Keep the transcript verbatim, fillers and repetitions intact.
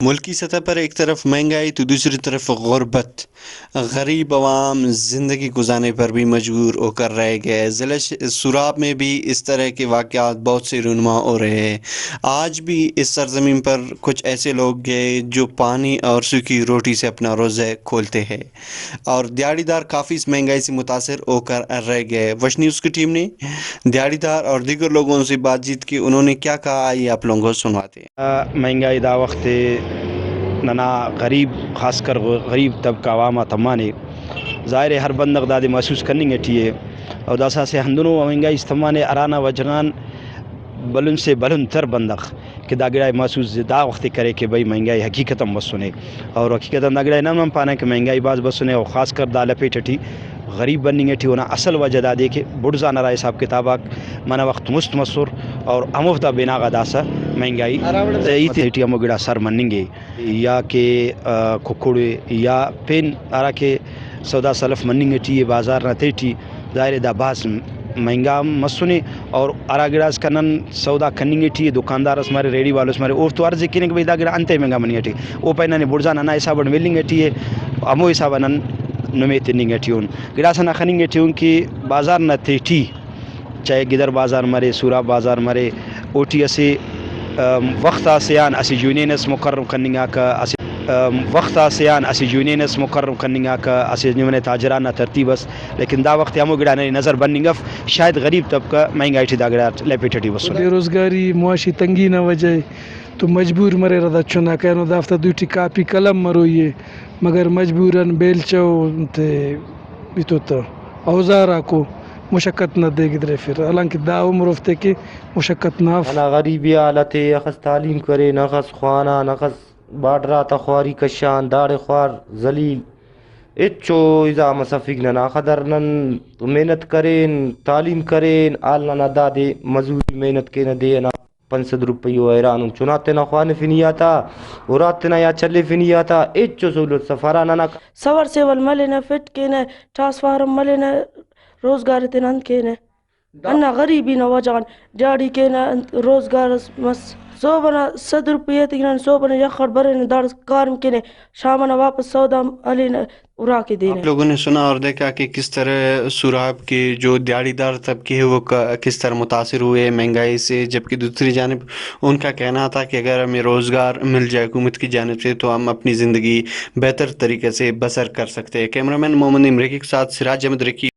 ملکی سطح پر ایک طرف مہنگائی تو دوسری طرف غربت، غریب عوام زندگی گزارنے پر بھی مجبور ہو کر رہ گئے۔ ضلع ش-، سوراب میں بھی اس طرح کے واقعات بہت سے رونما ہو رہے ہیں۔ آج بھی اس سرزمین پر کچھ ایسے لوگ ہیں جو پانی اور سوکھی روٹی سے اپنا روزہ کھولتے ہیں اور دیہڑی دار کافی اس مہنگائی سے متاثر ہو کر رہ گئے۔ وش نیوز کی ٹیم نے دیہڑی دار اور دیگر لوگوں سے بات چیت کی، انہوں نے کیا کہا، آئیے آپ لوگوں کو سنواتے ہیں۔ مہنگائی دا وخت ننا غریب، خاص کر غ-، غریب طبقہ عوام آ تمانے۔ ظاہر ہے ہر بندغ دادے محسوس کننگ ٹی ءِ، اور داسہ اسہ ہندنو مہنگائی اس تمانے ہرانا وجہ غان بھلن سے بھلن تر بندغ کہ دا گڑا ءِ محسوس دا وخت ءِ کرے کہ بھئی مہنگائی حقیقتاً بسنے، اور حقیقتاً دا گڑا ءِ نن ہم پانہ کہ مہنگائی بھاز بسنے، اور خاص کر دا لپیٹ ٹی غریب بننگ ٹی اونا اصل وجہ دادے کہ بڑزان ہرا حساب کتاب آک منہ وخت مست مسر، اور ہموفتا بنا غا داسہ مہنگائی ہرا وڑ تے ٹی ہمو گڑا سر مننگ ءِ، یا کہ، آ، ککڑ ءِ یا پین ہرا کہ سودا سلف مننگ ٹی ءِ بازار نا تہٹی، ظاہر ہے دا بھاز مہنگا ہم مسنے، اور ہرا گڑاس کہ نن سودا کننگ ٹی ءِ، دکاندار اس مرے، ریڑی والو اس مرے، اوفتو عرض ءِ کینہ کہ بھئی دا گڑا انتئے مہنگا مننگ ٹی، او پائے ننے بڑزان ہندا حساب اٹ ملنگ ٹی ءِ، ہمو حساب آ نن نمے تننگ ٹی اُن۔ گڑاس ہندا خننگ ٹی اُن کہ بازار نا تہٹی چاہے گدر بازار مرے، سوراب بازار مرے، اوٹی اسہ، ام، وخت آ سے آن اسہ یونین اس مقرر کننگاکہ، اسہ، ام، وخت آ سے آن اسہ یونین اس مقرر کننگاکہ، اسہ انجمن تاجران نا ترتیب اس، لیکن دا وخت ہمو گڑا ننے نظر بننگ اف، شاید غریب طبقہ مہنگائی ٹی دا گڑاٹ لپیٹ ٹی بسنے۔ بے روزگاری، معاشی تنگی نا وجہ ءِ تو مجبور مریرہ دا چناک، اینو دافتا دوٹی کاپی قلم مروئی ءِ، مگر مجبوراً بیلچہ و انتے ایتوتہ اوزار آکو مشقت نا دے گدریفر، حالانکہ دا عمر اوفتے کہ مشقت نا اف۔ ننا غریبی حالت ءِ، اخس تعلیم کرین، اخس خوانان، اخس بارڈر آتا خواری کشان، داڑے خوار ذلیل، ہچو ازا مسفک ننا خدر۔ نن محنت کرین، تعلیم کرین، حال ننا دادے مزوری محنت کینہ دے ئنا۔ پنچ سد روپیہ ءُ حیران اُن۔ چنا تینا خوانفنی آتا، اُرا تینا یات چلیفنی آتا، ہچو سہولت سفرا ننا۔ سوار سیول ملینہ، فٹ کینہ، ٹرانسفارم ملینہ، روزگار تینا انت کینہ۔ ہندا غریبی نا وجہ غان دیہاڑی کینہ، انت روزگار اس مس۔ صوب ئنا سد روپیہ تے نن صوب ئنا یخ اٹ برینہ، داڑے کاریم کینہ، شام ئنا واپس سودا ہلینہ۔ اُرا کہ دینہ۔ آپ لوگوں نے سنا اور دیکھا کہ کس طرح سوراب کے جو دیہڑی دار طبقے ہیں، وہ ک-، کس طرح متاثر ہوئے ہیں مہنگائی سے، جبکہ دوسری جانب ان کا کہنا تھا کہ اگر ہمیں روزگار مل جائے حکومت کی جانب سے تو ہم اپنی زندگی بہتر طریقے سے بسر کر سکتے ہیں۔ کیمرہ مین محمد امریکی کے ساتھ سراج احمد رکی۔